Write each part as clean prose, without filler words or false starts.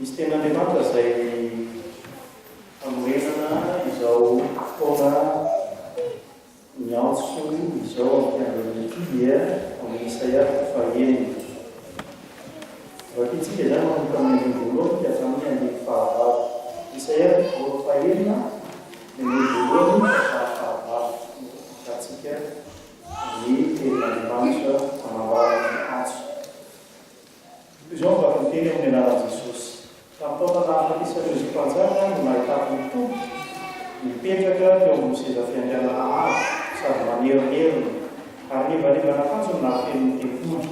Misy tenin'Andriamanitra izay hanorenana izao fotoana miantso izao amin'ity andron'ny ity dia amin'ny Isaia toko fahenina. Vakintsika izany manomboka amin'ny andininy voalohany ka hatramin'ny andininy fahavalo. Isaia toko fahenina, ny andininy voalohany ka hatramin'ny fahavalo no hitantsika ny tenin'Andriamanitra manambara ny antso. Toy izao ny vakin-teny ao amin'ny anaran'i Jesosy, Tamin'ny taona nahafatesan'i Ozia mpanjaka no nahitako ny Tompo nipetraka teo ambony seza fiandrianana avo sady manerinerina, ary ny evanevan'akanjony nahafeno ny tempoly.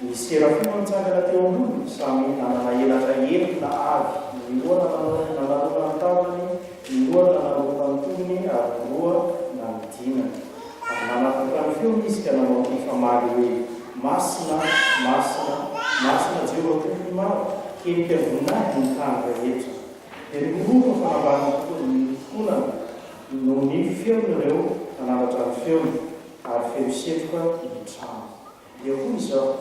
Ny serafima nitsangana teo amboniny, samy nanana elatra enina avy, ny roa nanarona ny tavany, ny roa nanarona ny tongony, ary ny roa nanidinany. Ary nanapoaka ny feony izy ka nanao famaly hoe, Masina, masina, masina Jehovah Tompon'ny maro, henika voninahiny ny tany rehetra. Dia nihorohoro ny fanambanin'ny ny tokonana noho ny feon'ireo nanandratra ny feony, ary feno setroka ny trano. Dia hoy izaho,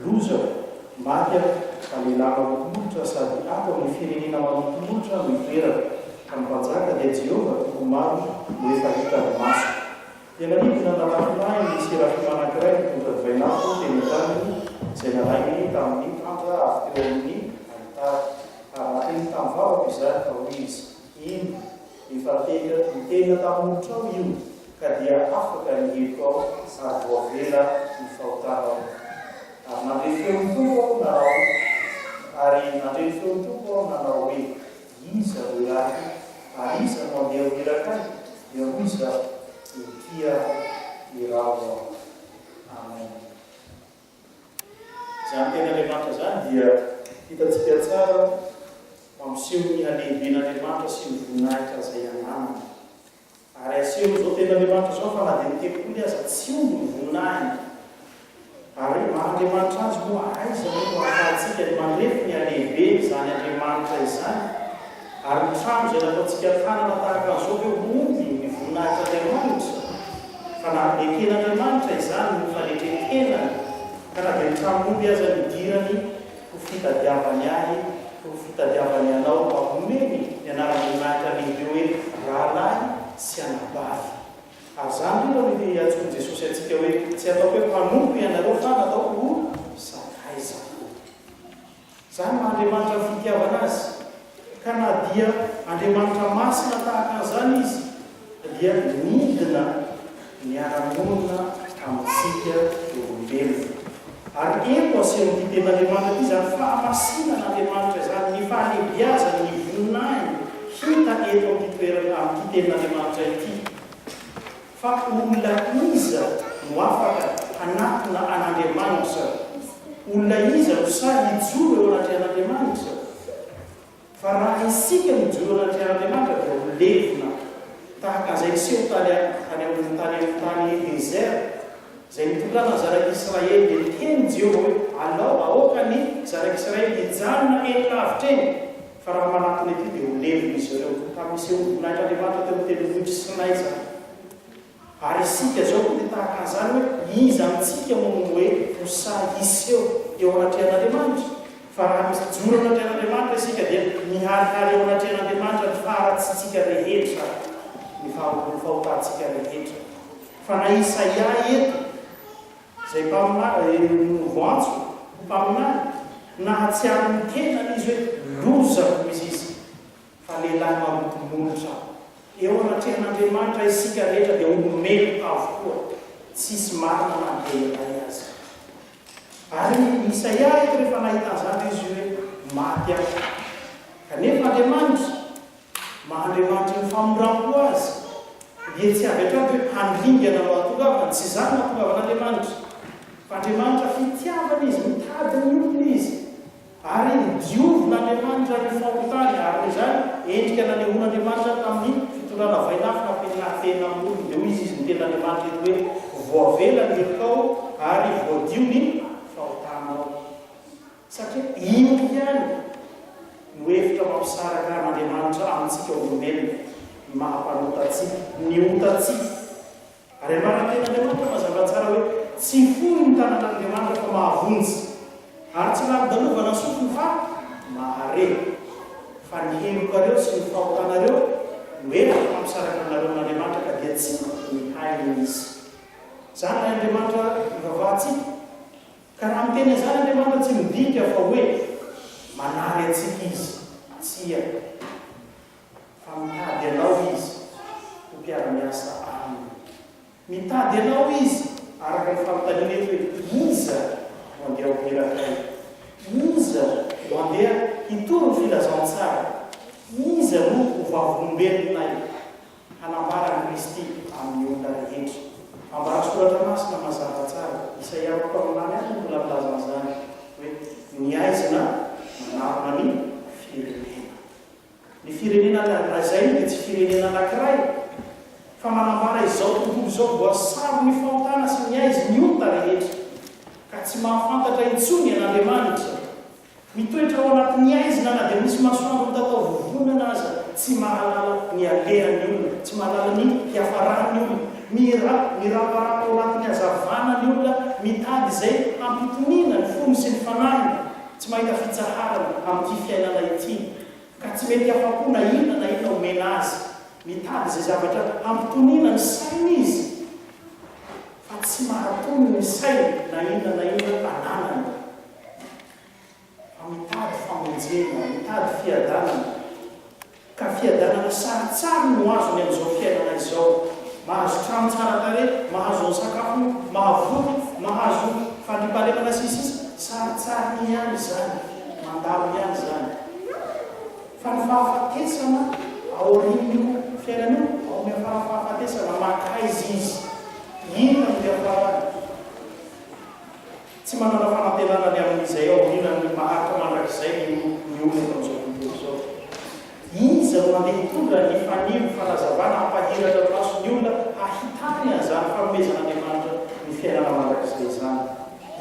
Lozako, maty aho, fa lehilahy maloto molotra sady ato amin'ny firenena maloto molotra no itoerako, ka ny Mpanjaka dia Jehovah Tompon'ny maro no efa hitan'ny masoko. Dia nanidina nanatona ahy ny serafima anankiray nitondra divain'afo teny an-tanany, izay nalainy tamin'ny tandra avy teo amin'ny alitara. Ary nateniny tamin'ny vavako izany, ka hoy izy, Indro, efa nitehina tamin'ny molotrao io, ka dia afaka ny helokao ary voavela ny fahotanao. Ary nandre feon'ny Tompo aho nanao, ary nandre ny feon'ny Tompo aho nanao hoe, Iza no irako ary iza no handeha ho iraka ahy? Dia hoy izaho, Inty aho, iraho aho. Amen. Izany tenin'Andriamanitra izany dia hitantsika tsara mampiseho ny halehiben'Andriamanitra sy ny voninahitra izay ananany. Ary asehon'izao tenin'Andriamanitra izao fa na dia ny tempoly aza tsy omby ny voninahiny. Ary maha Andriamanitra Azy moa aiza moa no ahafahantsika ny mandrefy ny halehiben'izany Andriamanitra izany? Ary ny trano izay nataontsika tanana tahaka an'izao ve ho omby ny voninahitr'Andriamanitra? Fa na neken'Andriamanitra izany noho ny fanetren-tenany, ka na dia ny tranon'omby aza nidirany ho fitadiavany ahy, ho fitadiavany anao mba homeny ny anaram-boninahitra lehibe hoe rahalahy sy anabavy. Ary izany indrindra no iantsoan'i Jesosy antsika hoe, Tsy ataoko hoe mpanompo ianareo fa nataoko ho sakaiza. Izany maha Andriamanitra ny fitiavana Azy. Ka na dia Andriamanitra masina tahaka an'izany Izy dia nidina niara-nonina tamintsika olombelona. Ary eto asehon'ity tenin'Andriamanitra ity izany fahamasinan'Andriamanitra izany, ny fahalehibiazany, ny voninahiny hita eto amin'ity toerana, amin'ity tenin'Andriamanitra ity. Fa olona iza no afaka hanatona an'Andriamanitra? Olona iza no sahy hijoro eo anatrehan'Andriamanitra? Fa raha isika mijoro anatrehan'Andriamanitra dia ho levona, tahaka an'izay niseho tany tany amin'ny tany amin'ny tany désert, izay nitondrana ny zanak'Israely, dia niteny Jehovah hoe, Alao, aoka ny zanak'Israely hijanona eny lavitra eny, fa raha manatona ety dia ho levona izy ireo. Tamin'ny nisehoam-boninahitr'Andriamanitra teo amin'ny tendrombohitr'i Sinay izany. Ary isika izao koa dia tahaka an'izany hoe, iza amintsika moa no hoe ho sahy hiseho eo anatrehan'Andriamanitra? Fa raha mijoro eo anatrehan'Andriamanitra isika dia miharihary eo anatrehan'Andriamanitra ny faharatsiantsika rehetra, ny fahotantsika rehetra. Fa na Isaia eto, izay mpaminany, no voantso ho mpaminany, nahatsiaro ny tenany izy hoe lozako hoy izy, fa lehilahy maloto molotra aho. Eo anatrehan'Andriamanitra isika rehetra dia ho meloka avokoa, tsisy marina na dia iray aza. Ary Isaia eto rehefa nahita an'izany dia izy hoe, Maty aho. Kanefa Andriamanitra, maha Andriamanitry ny famindram-po Azy, dia tsy avy hatrany hoe handringana no hahatongavany, tsy izany no hahatongavan'Andriamanitra. Fa Andriamanitra fitiavana Izy, mitady ny olona Izy. Ary nodiovin'Andriamanitra ny fahotany, ary noho izany, endrika nanehoan'Andriamanitra tamin'ny fitondrana vainafo nampianarina amin'ny olony. Dia hoy izy, izy niteny an'Andriamanitra eto hoe, Voavela ny helokao, ary voadio ny fahotanao. Satria io ihany no hevitra mampisaraka an'Andriamanitra amintsika olombelona, ny maha-mpanota antsika, ny otantsika. Ary ambaran-tenin'Andriamanitra mazava tsara hoe, Tsy fohy ny tanan'Andriamanitra fa mahavonjy, ary tsy lalodalovana ny sofiny fa mahare. Fa ny helokareo sy ny fahotanareo no efitra mampisaraka anareo amin'Andriamanitra ka dia tsy mihaino Izy. Izany ilay Andriamanitra ivavahantsika. Ka raha miteny an'izany Andriamanitra tsy midika fa hoe manary antsika Izy. Tsia. Fa mitady anao Izy ho mpiara-miasa Aminy. Mitady anao Izy, araka ny fanontaniana eto hoe, Iza no handeha ho irakay? Iza no handeha hitory ny filazantsara? Iza no ho vavolombelonay hanambara an'i Kristy amin'ny olona rehetra? Ambaran'ny Soratra Masina mazava tsara, Isaia mpaminany ihany no mbola milaza an'izany, hoe, Ny haizina manarona ny firenena. Ny firenena lazainy dia tsy firenena anankiray, fa manambara izao tontolo izao voasaron'ny fahotana sy ny aizin'ny ota rehetra, ka tsy mahafantatra intsony an'Andriamanitra. Mitoetra ao anatin'ny aizina na dia misy masoandro mitatao vovonana aza, tsy mahalala ny alehan'ny olona, tsy mahalala ny hiafaran'ny olona. Mira, miraparapa ao anatin'ny hazavana ny olona, mitady izay hampitoniana ny fony sy ny fanahiny. Tsy mahita fitsaharana amin'ity fiainana ity, ka tsy mety afa-po na inona na inona omena azy. Mitady izay zavatra hampitoniana ny sainy izy, fa tsy mahatony ny sainy na inona na inona ananany. Fa mitady famonjena, mitady fiadanana. Ka fiadanana sarintsariny no azony amin'izao fiainana izao. Mahazo trano tsara tarehy, mahazo ny sakafo mahavoky, mahazo fandriampahalemana sy ny sisa Sarintsariny ihany izany, mandalo ihany izany. Fa ny fahafatesana aorian'io fiainana io, ao miafara fahafatesana, mankaiza izy? Inona no hiafarany? Tsy manana fanantenana ny amin'izay aorianan'ny maharitra mandrakizay ny ny olona eto amin'izao tontolo izao. Iza no handeha hitondra ny fanilo fanazavana hampahiratra ny mason'ny olona hahitany an'izany fanomezan'Andriamanitra ny fiainana mandrakizay izany?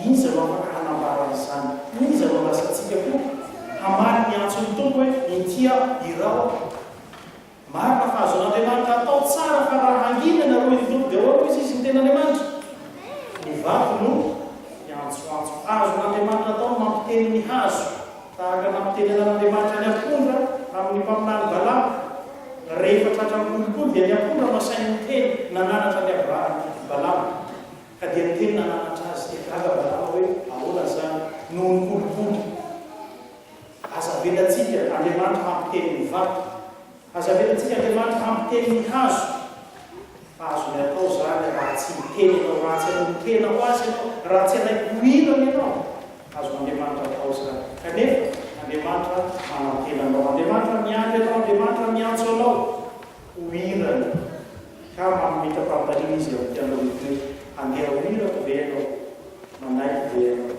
Iza no afaka hanambara an'izany? Iza no andrasantsika koa hamaly ny antson'ny Tompo hoe, Inty aho, iraho aho? Marina fa azon'Andriamanitra atao tsara fa raha hangina ianareo hoy ny Tompo dia ahoana hoy izy ny tenin'Andriamanitra? Ny vato no hiantsoantso. Azon'Andriamanitra atao ny mampiteny ny hazo tahaka ny nampitenenan'Andriamanitra ny ampondra tamin'ny mpaminany Balama. Rehefa tratran'ny kolikoly dia ny ampondra no asainy miteny nananatra an'i Abraham Balama. Ka dia niteny nananatra azy. Dia gaga Balama hoe ahoana izany noho ny kolikoly. Aza avelantsika Andriamanitra hampiteny ny vato. Aza avelantsika Andriamanitra hampiteny ny hazo. Fa azony atao izany raha tsy hiteny ianao, raha tsy hanolo-tena ho Azy ianao, raha tsy hanaiky ho irany ianao. Azon'Andriamanitra atao izany. Kanefa, Andriamanitra manantena anao. Andriamanitra miandry anao. Andriamanitra miantso anao ho irany. Ka mametra-panontaniana Izy eo amin'ity andro ity hoe, Handeha ho irako ve ianao? Manaiky ve ianao?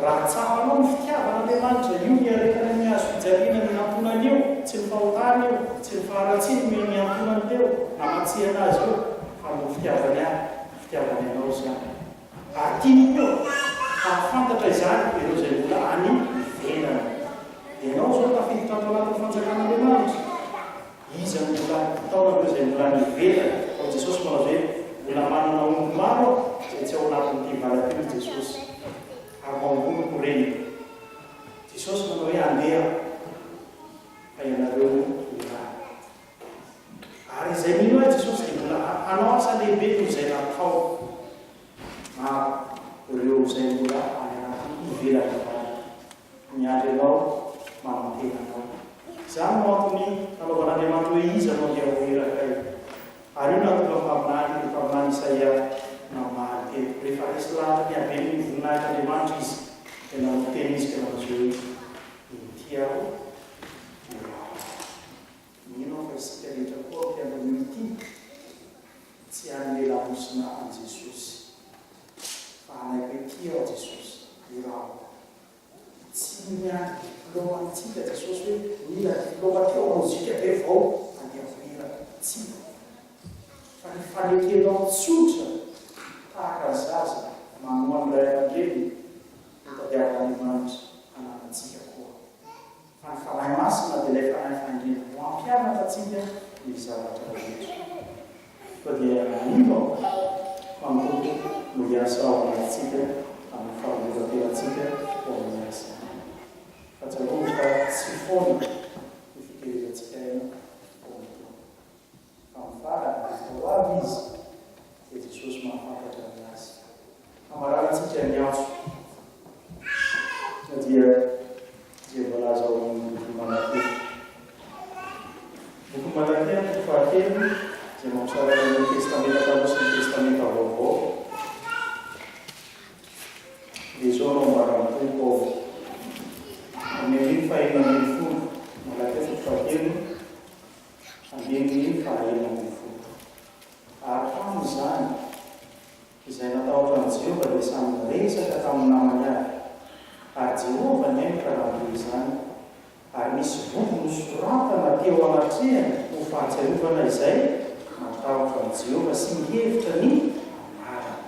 Raha tsapanao ny fitiavan'Andriamanitra, io niaretany amin'ny hazo fijaliana nihantonany io, tsy ny fahotany io, tsy ny faharatsiany no nihantonany teo, namatsihana azy io, fa noho ny fitiavany ahy, ny fitiavany anao izany. Ary tiany koa hahafantatra izany ireo izay mbola any ivelany. Ianao izao tafiditra ato anatin'ny fanjakan'Andriamanitra. Iza no mbola hitaona ireo izay mbola any ivelany? Ao Jesosy manao izay hoe, Mbola manana omby maro aho izay tsy ao anatin'ity vala ity hoy Jesosy, ary ho amboniko ireny. handeha Aho, fa ianareo no hirahako. Ary izay mino Ahy Jesosy dia mbola hanao asa lehibe noho izay nataoko. Maro ireo izay mbola any anaty ivelan'ny vava. Miandry anao, manantena anao. Izany no antony nanaovan'Andriamanitra hoe iza no andeha ho irakay. Ary io nahatonga mpaminany, ny mpaminany Isaia, namaly teto. Rehefa resy lahatra ny haben'ny voninahitr'Andriamanitra izy, dia nanao teny izy ka nanao izao hoe, Inty aho, iraho aho. Mino aho fa isika rehetra koa mpiangon'io ity tsy hanome lamosina an'i Jesosy fa hanaiky hoe tia aho Jesosy, iraho. Tsy miandry diploma amintsika Jesosy hoe mila diploma teolojika ve vao handeha ho iraka. Tsia. Fa ny fanekenao tsotra tahaka ny zaza manoa ny ray aman-dreniny no tadiavin'Andriamanitra hananantsika koa. Fa ny Fanahy Masina dia ilay Fanahy fahendrena ho hampianatra antsika ny zavatra rehetra. Koa dia mino aho fa ny Tompo no hiasa ao anatintsika amin'ny fanoloran-tenantsika ho amin'ny asany. Fa tsarovy fa tsy foana ny fikelezantsika aina ao amin'ny Tompo. Amin'ny farany, rehefa ho avy Izy, dia Jesosy mahafantatra ny azy. Hamaranantsika ny antso dia izay voalaza ao amin'ny bokin'i Malakia. Bokin'i Malakia, toko fahatelo, izay mampisaraka ny Testamenta Taloha sy ny Testamenta Vaovao. Dia izao no ambaran'ny Tompo ao amin'ny andininy faha-16, Malakia toko fahatelo, Andininy faha-16. Ary tamin'izany, izay natahotra an'i Jehovah dia samy niresaka tamin'ny namany avy. Ary Jehovah nihaino ka nandre izany, ary nisy boky nosoratana teo anatrehany ho fahatsiarovana izay natahotra an'i Jehovah sy nihevitra ny anarany.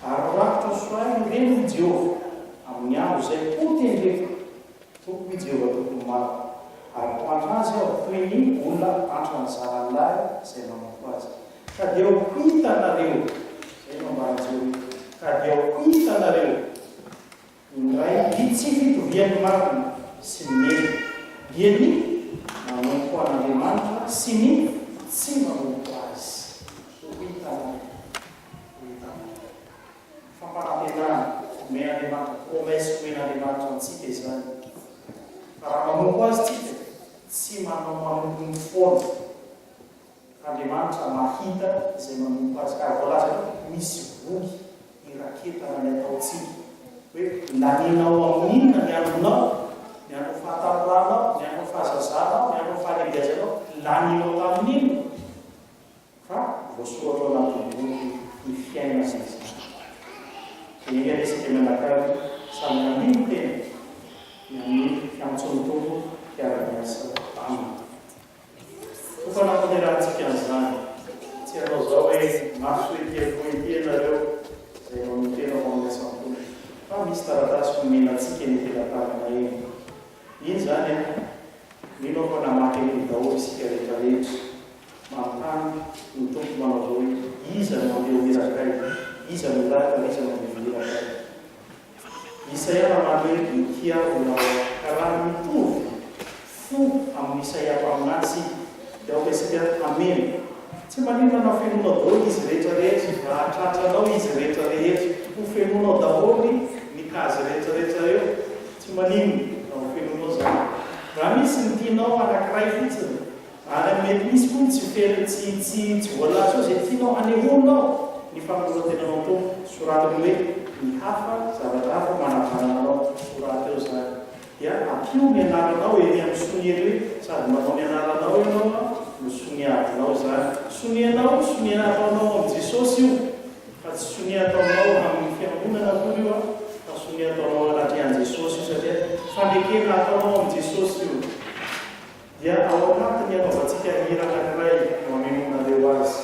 Ary rakotra sorainy ireny, hoy Jehovah, amin'ny andro izay hotendreko. Tompo i Jehovah Tompon'ny maro, ary ho antra azy aho toy ny olona antra ny zanany lahy izay manompo azy. Ka dia ho hitanareo, izay no ambaran'i Jehovah, ka dia ho hitanareo indray ny tsy fitovian'ny marina sy ny meloka, dia ny manompo an'Andriamanitra sy ny tsy manompo azy. Ho hitanareo, ho hitanareo. Fampanantenana omen'Andriamanitra, promesse omen'Andriamanitra antsika izany. Fa raha manompo Azy tsika, tsy manao manompo ny foana. Fa Andriamanitra mahita izay manompo Azy. Ary voalaza hoe misy boky iraketana ny ataontsika. Hoe laninao amin'inona ny andronao, ny andron'ny fahatanoranao, ny andron'ny fahazazanao, ny andron'ny fahalehibeazanao, laninao tamin'inona? Fa voasoratra ao anatin'ny boky ny fiainana izany. Dia enga anie isika mianakavy samy handini-tena ny amin'ny fiantsoan'ny Tompo hiara-miasa Aminy. Tompo hanatanterahantsika an'izany. Tsy hanao izao hoe maso ety aloha ety ianareo izay manolo-tena ho amin'ny asan'ny Tompo. Fa misy taratasy homena antsika eny am-pelatanana eny. Iny izany an! Mino aho fa namaky an'iny daholo isika rehetra rehetra. Manontany ny Tompo manao izao hoe, Iza no handeha ho irakay? Iza no iraka ary iza no handeha ho irakay? Isaia namaly hoe, Inty aho, irao aho. Ka raha mitovy fo amin'i Isaia mpaminany isika, dia aoka isika hameno. Tsy maninona na fenoinao daholo izy rehetra rehetra, raha tratranao izy rehetra rehetra, ho fenoinao daholo ny case rehetra rehetra eo. Tsy maninona raha ho fenoinao izany. Raha misy ny tianao anankiray fotsiny, ary mety misy koa ny tsy feno, tsy tsy tsy voalaza ao izay tianao hanehoanao ny fanoloran-tenanao Tompo, soraty amin'ny hoe ny hafa, zavatra hafa manavanana anao, soraty eo izany. Dia ampio ny anaranao ery amin'ny sonia ery hoe sady manao ny anaranao ianao no soniavinao izany. Sonianao, sonia ataonao amin'i Jesosy io. Fa tsy sonia ataonao amin'ny fiangonana akory io an, fa sonia ataonao anatrehan'i Jesosy io satria fanekena ataonao amin'i Jesosy io. Dia ao anatin'ny anaovantsika hira anankiray no amenoanareo azy.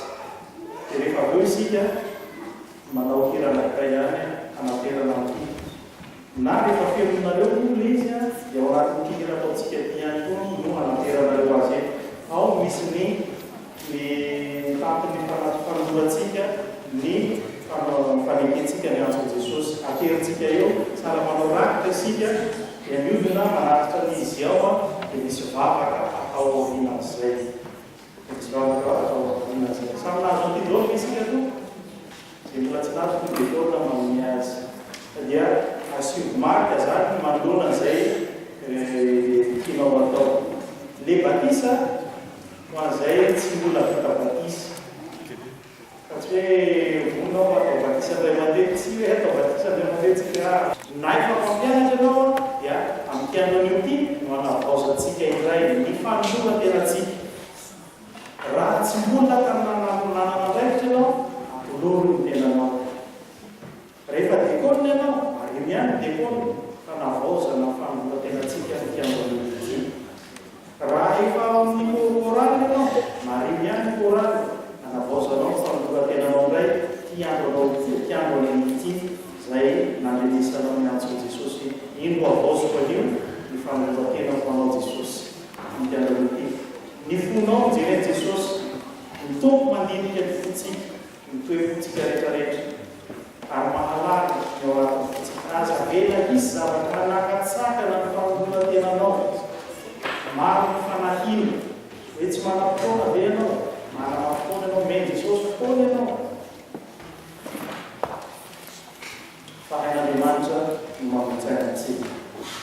Dia rehefa avy eo isika manao hira anankiray ihany hanaterana an'ity. Na rehefa fenonareo moa ilay izy an, dia ao anatin'ity hira ataontsika ity ihany koa no hanateranareo azy eto. Ao misy ny ny tantin'ny fanolorantsika ny fanekentsika ny antson'i Jesosy. Aterintsika eo, sahala manao rakitra isika, dia miodina manatitra ny izy ao. dia misy vavaka atao aorianan'izay. Dia misy vavaka atao aorianan'izay. Samy nahazo an'ity daholo ve isika aloha? Izay mbola tsy nahazo tonga dia taona manome azy. Fa dia asio marika izany manoloana an'izay tianao atao. Le batisa ho an'izay tsy mbola vita batisa. Fa tsy hoe vonona aho hatao batisa indray mandeha, tsy hoe hatao batisa indray mandeha tsika. Na efa mpampianatra ianao dia amin'ity andro anio ity no hanavaozantsika indray ny fanoloran-tenantsika. Raha tsy mbola nanana andraikitra ianao, atolory ny tenanao. Rehefa dekôna ianao, mariho ihany ny dekôna fa navaozana fanoloran-tenantsika amin'ity andro anio ity. Raha efa ao amin'ny chorale ianao, mariho ihany ny chorale, anavaozanao ny fanoloran-tenanao indray ity andro anao ity, ity andro anio ity, izay nandrenesanao ny antson'i Jesosy, Indro havaoziko anio ny fanoloran-tenako ho anao Jesosy, amin'ity andro anio ity. Ny fonao mijery an'i Jesosy. Ny Tompo mandinika ny fontsika, ny toe-pontsika rehetrarehetra, ary mahalala ny ao anatin'ny fontsika. Aza avela hisy zavatra hanakatsakana ny fanoloran-tenanao. Maro ny fanahiana hoe tsy manam-potoana ve ianao? Manana fotoana ianao, omen'i Jesosy fotoana ianao. Fa hain'Andriamanitra ny mamontsaina antsika.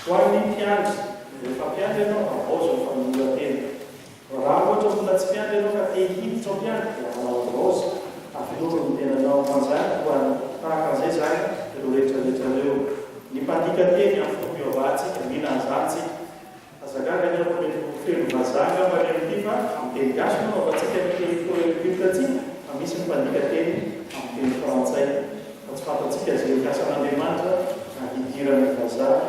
Ho an'ny mpiandry, rehefa mpiandry ianao, havaozy ny fanoloran-tena. Raha ohatra mbola tsy mpiandry ianao ka te hiditra ho mpiandry dia hanao havaozy, atoloro ny tenanao ho an'izany, ho an'ny tahaka an'izay izany ireo rehetra rehetra ireo. Ny mpandika teny amin'ny fotoam-pivavahantsika, mila an'izany tsika. Aza gaga anie fa mety ho feno vazaha angamba ny amin'ity fa amin'ny teny gasy no anaovantsika ny culte antsika fa misy ny mpandika teny amin'ny teny frantsay fa tsy fantatsika izay fikasan'Andriamanitra hidiran'ny vazaha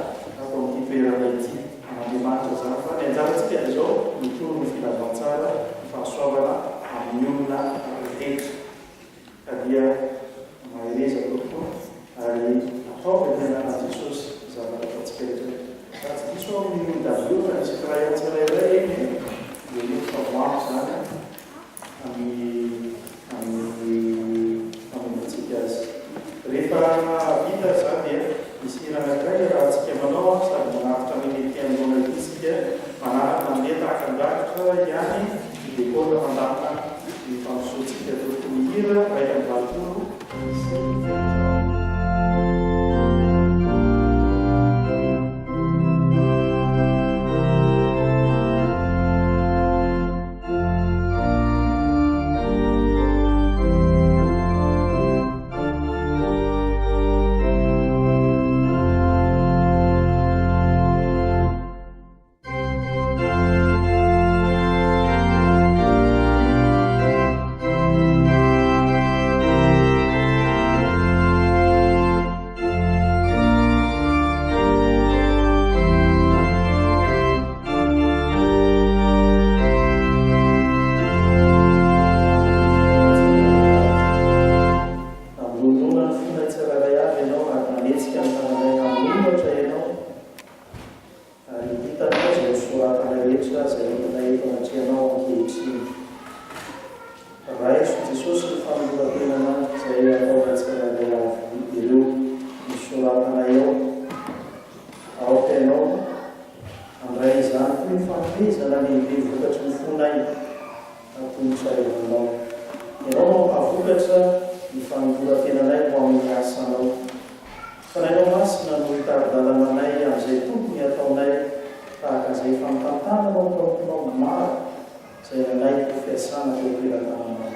ato amin'ity toerana ity an'Andriamanitra izany fa ny anjarantsika dia izao mitory ny filazantsara ny fahasoavana amin'ny olona rehetra Ka dia mahereza tompoko ary ataovy amin'ny anaran'i Jesosy ny zavatra ataontsika rehetra rehetra. Raha tsy diso aho amin'io dabilio fa nisy crayon tsirairay eny e, dia io fa voampy izany amin'ny amin'ny fanombohantsika azy. Rehefa vita izany dia misy hira anankiray iarahantsika manao sady manatitra an'iny ety anoloana ity isika manaraka mandeha tahaka ny rakitra ihany ny décor mandamina Ny fandrosoantsika tompoko mihira 81. Nandondona ny fonay tsirairay avy Ianao ary nanetsika ny tananay hanoratra Ianao. Ary hitanao izay hosoratana rehetra izay entinay eto anatrehanao ankehitriny. Raiso Jesosy ny fanoloran-tenana izay ataonay tsirairay avy ireo nosoratanay ao. Aoka Ianao handray izany toy ny fanomezana lehibe vokatry ny fonay atolotray ho Anao. Ianao no hampahavokatra ny fanoloran-tenanay ho amin'ny asanao. Fanahinao Masina no hitari-dalana anay amin'izay tokony hataonay tahaka izay efa nitantananao mpanomponao maro izay nanaiky ho fiasana teo am-pelatananao.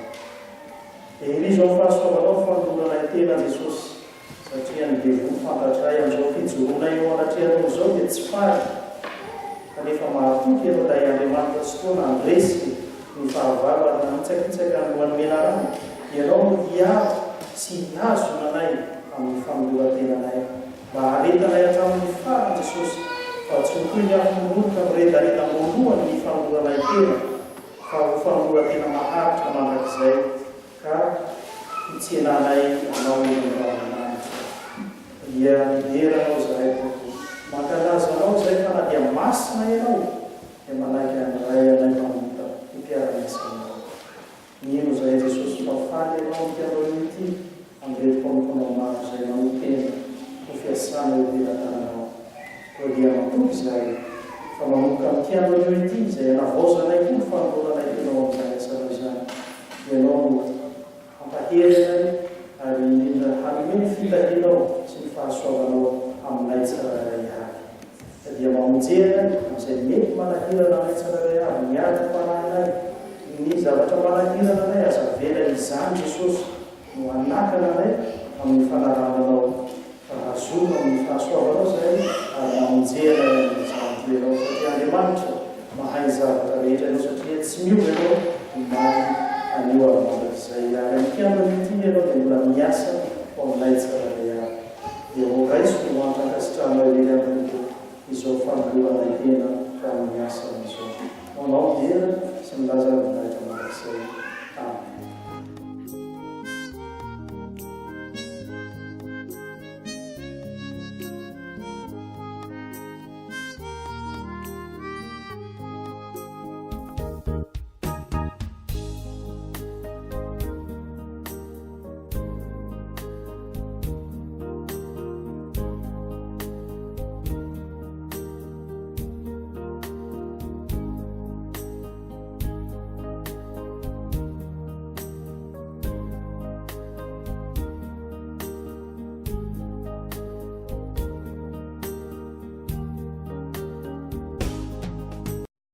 Tehirizo amin'ny fahasoavanao ny fanoloranay tena Jesosy satria ny devoly fantatray amin'izao fijoroanay eo anatrehanao izao dia tsy faly kanefa mahatoky ianao ilay Andriamanitra Tsitoha nandresy ny fahavalo ary nanitsakitsaka ny lohan'ny menarana, Ianao no hiaro sy hihazona anay amin'ny fanoloran-tenanay, mba haharetanay hatramin'ny farany Jesosy, fa tsy ho toy ny afo miroroka miredareda am-boalohany ny fanoloranay tena, fa ho fanoloran-tena maharitra mandrakizay, ka hitsenanay Anao eny am-baravarana. Dia midera Anao izahay Tompo. Mankalaza Anao izahay fa na dia masina Ianao, dia manaiky handray anay mpanota ho mpiara-miasa aminao. Mino izahay Jesosy fa faly Ianao amin'ity andro anio ity amin'ireto mpanomponao maro izay manolo-tena ho fiasana eo am-pelatananao. Koa dia matoky izahay Fa manomboka amin'ity andro anio ity, izay hanavaozanay koa ny fanoloranay tena ao amin'izany asanao izany, Ianao no hampahery anay ary indrindra hanome ny fitahianao sy ny fahasoavanao aminay tsirairay avy. Ka dia mamonjea anay amin'izay mety manahirana anay tsirairay avy, ny adim-panahinay, ny zavatra manahirana anay, aza avela izany Jesosy no hanakana anay amin'ny fanarahana Anao, fa hazono amin'ny fahasoavanao izahay ary mamonjea anay amin'izany toeranao, satria Andriamanitra mahay ny zavatra rehetra Ianao, satria tsy miova Ianao, omaly, anio ary mandrakizay, ary amin'ity andro anio ity Ianao dia mbola miasa ho aminay tsirairay avy. Dia ho raiso ho antra ankasitrahanao irery ihany Tompo izao fanoloranay tena ho amin'ny asanao izao. Ho Anao ny dera sy ny laza ary voninahitra mandrakizay. Amen.